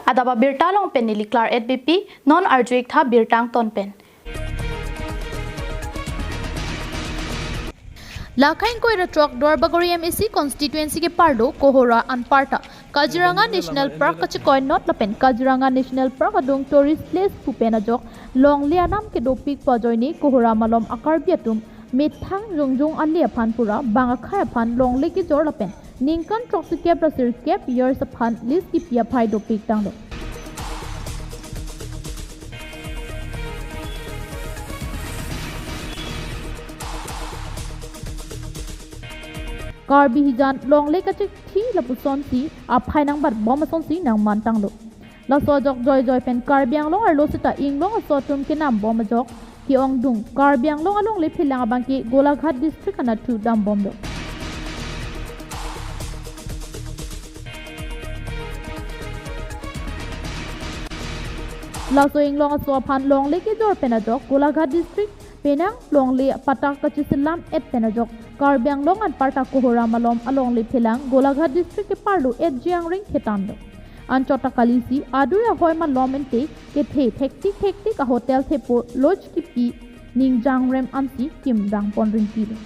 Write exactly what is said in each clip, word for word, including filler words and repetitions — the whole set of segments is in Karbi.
Adap abirta along pen neli Claret Beypi, non arju-ik tha birta angton pen. Lakhang koira throk Duarbagori M A C constituency keparlo Kohora anparta Kaziranga National Park kachekoi not lapen Kaziranga National Park adung tourist place pu pen ajok longle anam kedopik pu ajoine Kohora malom a-Karbi atum methang jongjong ale aphan pura bang akhei aphan longle kejor lapen ningkan throksikep ra sirkep years aphan lease kipi aphai dopik tanglo. Karbi hijan longle kachekhi lapusonsi aphai nangbatbom asonsi nangmantanglo. Laso ajok joijoi pen Karbi Anglong arlo seta inglong aso atum kenambom ajok ke-ongdung Karbi Anglong alongle phelang abangke Golaghat district anatthu dambomlo. Laso inglong aso aphan longle kejor pen ajok Golaghat district penang longle patak kacheselam et pen ajok Karbi Anglong anparta Kohora malom alongle phelang Golaghat district keparlo et jiang ring khetan do. Anchot ta kalisi adui ahoi malom ente kethe thektik thektik a-hotel thepo lodge kipi ning jangrem ansi kimrang pon ringki do.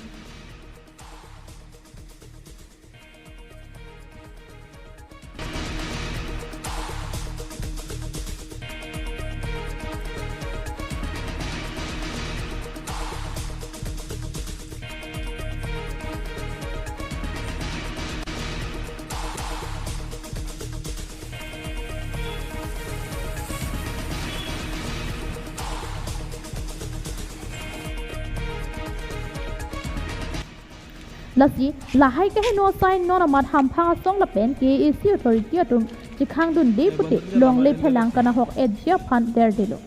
Lasi lahai kaheno asai non amat hamphang asong lapen K A A C authority atum chekhangdunde pute longle phelang kanahok et ji aphan derdelo.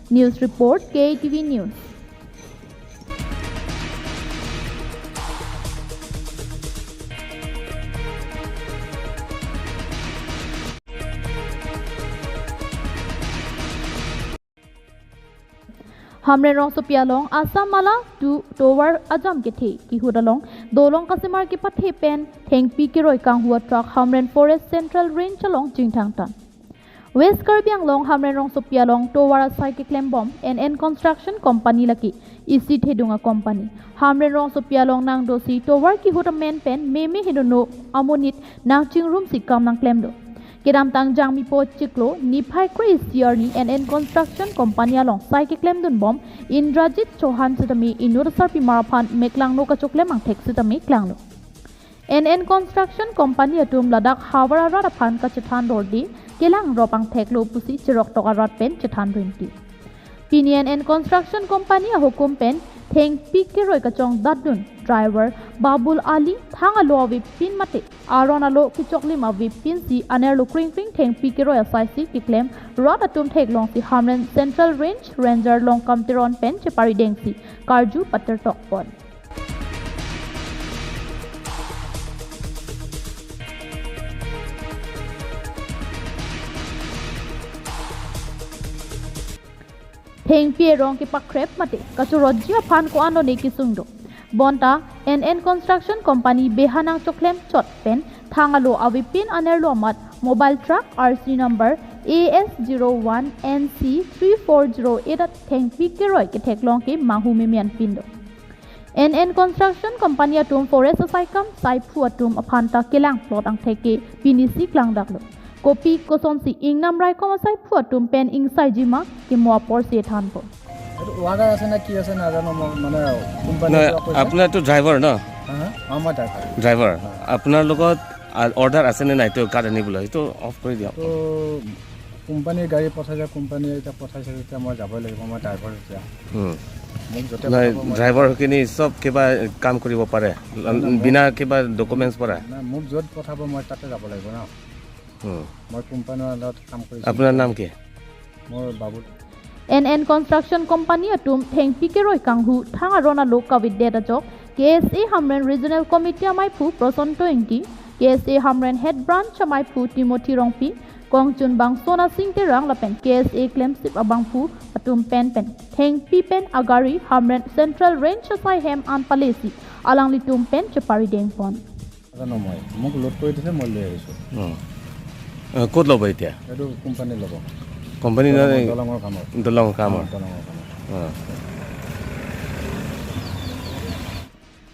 News report, K A T V News. Hamren rongsopi along Assam Mala two tovar ajam kethe kihut along dolong kasemar kepathe pen thengpi keroi kanghu a-truck Hamren Forest Central Range along chingthangtan. West Karbi Anglong Hamren rongsopi along tovar asai keklembom N N Construction Company lake isi thedung a-company. Hamren rongsopi along nangdosi tovar kihut amen pen meme henono amonit nangchingrumsi kam nangklemdo. Kedamtang Jangmipo chiklo niphai kre-isi arni N N Construction Company along sai keklemdunbom Indrajit Chauhan sitame inut asarpimar aphan meklangno kachoklem angthek sitame klanglo. N N Construction Company atum ladak havar arat aphan kachethan dorde kelang rop angtheklo pusi cheroktok arat pen chethan rinti. Pini N N Construction Company ahukum pen thengpi keroi kachongdatdun driver Babul Ali thang alo avepin mate aron alo kechoklim avepinsi anerlo kringkring thengpi keroi asaisi keklem rat atum theklongsi Hamren Central Range Ranger Longkam Teron pen cheparidengsi karju patertokpon. Thengpi erong kepakrep mate kachorotji aphan ko-an lone kesung do. Bonta N N Construction Company beha nangchoklem chot pen thang alo avepin anerlo amat mobile truck R C number A S zero one N C three four zero eight a thengpi keroi ketheklong ke manghu memian pin do. N N Construction Company atum forest asaikam saiphu atum aphanta kelang plot angthek ke pinisi klangdaklo. Kopi kosonsi ingnam raikom asaiphu atum pen ingsaijima kemo aporsi thanpo. এইটো ৱাৰ্ডাৰ আছে নে কি আছে নাজানো, মই মানে কোম্পানীৰ নহয়, পৰা কৈছে। আপোনাৰতো ড্ৰাইভাৰ ন? হা, হা? অ, মই ড্ৰাইভাৰ। ড্ৰাইভাৰ। হয়। আপোনাৰ লগত আ-, অৰ্ডাৰ আছে নে নাই তেওঁ কাঠ আনিবলৈ? সেইটো অফ কৰি দিয়ক। তো কোম্পানীৰ গাড়ী পঠাইছে, কোম্পানীয়ে এতিয়া পঠাইছে, তেতিয়া মই যাবই লাগিব, মই ড্ৰাইভাৰ এতিয়া। হুম। মোক য'তে নাই, পঠাব মই ড্ৰাইভাৰখিনি চব কিবা কাম কৰিব পাৰে, নাই, নাই, মই বিনা কিবা ডকুমেণ্টছ পৰা? নাই, মোক য'ত পঠাব মই তাতে যাব লাগিব ন। হুম। মই কোম্পানীৰ আণ্ডাৰত কাম কৰিছোঁ। আপোনাৰ নাম কি? মোৰ বাবু। N N Construction Company atum thengpi keroi kanghu thang aron alo kavedet ajok K S A Hamren Regional Committee amaiphu Prosanto Ingti, K S A Hamren Head Branch amaiphu Timothy Rongpi, Pongchun bangso Nasing Terang lapen K S A klemsip abangphu atum pen pen thengpi pen agari Hamren Central Range asai hem an palesi alanglitum pen cheparideng pon. নাজানো মই, মোক লোড কৰি দিছে, মই লৈ আহিছোঁ। অ। অ, ক'ত ল'ব এতিয়া? এইটো কোম্পানী ল'ব। কোম্পানী দলঙৰ, নাই? দলঙৰ কামত। দলং কামৰ। দলঙৰ কামত। অ।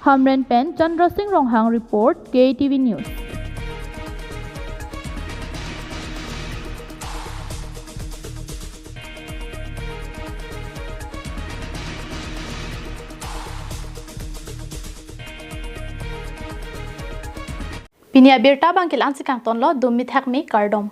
Hamren pen Chandra Singh Ronghang report, K T V News. Pini abirta abang ke la-ansi kangtonlo, dumi thakmi, kardom.